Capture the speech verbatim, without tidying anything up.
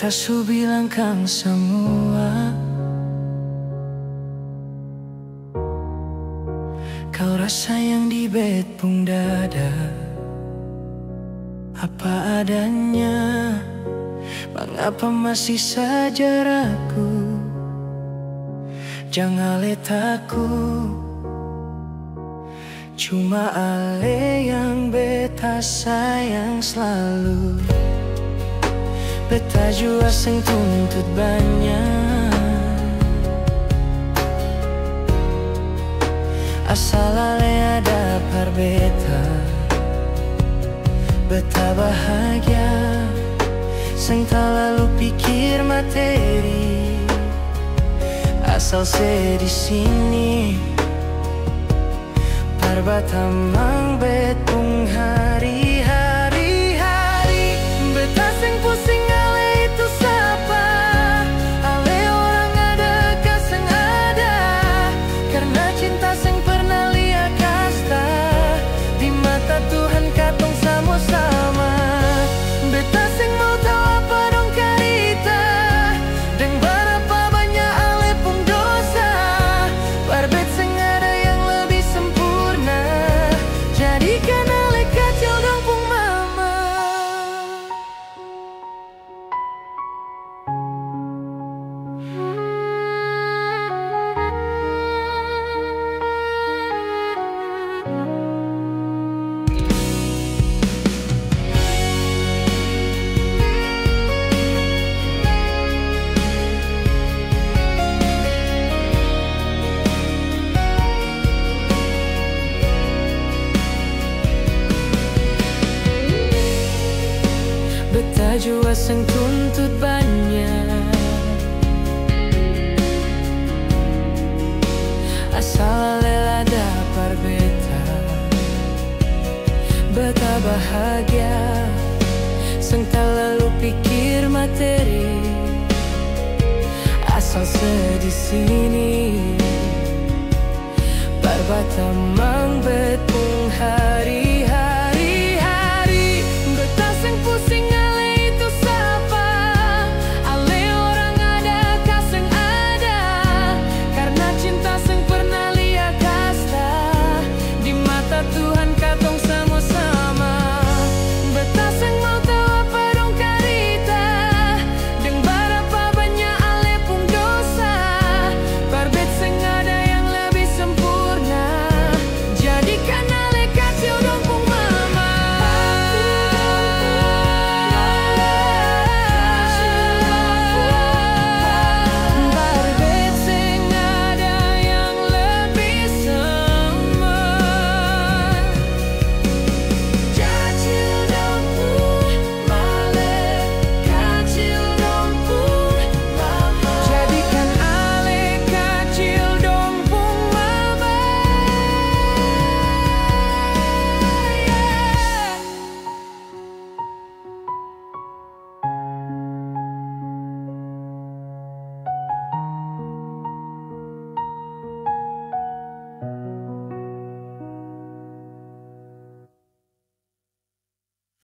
Su bilang kang samua, kau rasa yang di bet pung dada apa adanya. Mangapa masih saja ragu? Jang ale taku. Cuma ale yang beta sayang slalu. Beta jua seng tuntut banya, asal ale ada par beta. Beta bahagia, seng talalu pikir materi, asal se di sini. Par batamang bet pung hari-hari, hari. Beta seng pusing ale itu sapa, ale orang ada ka seng ada, karna cinta seng pernah lia kasta. Di mata Tuhan katong samua sama. Beta seng mau tau apa dong karita, deng barapa banya ale pung dosa, par bet seng ada yang lebih sempurna. Jadikan ale kacil dong pung mama. Beta jua seng tuntut banya, asal ale la ada par beta. Beta bahagia, seng talalu pikir materi, asal se di sini. Par batamang bet pung hari.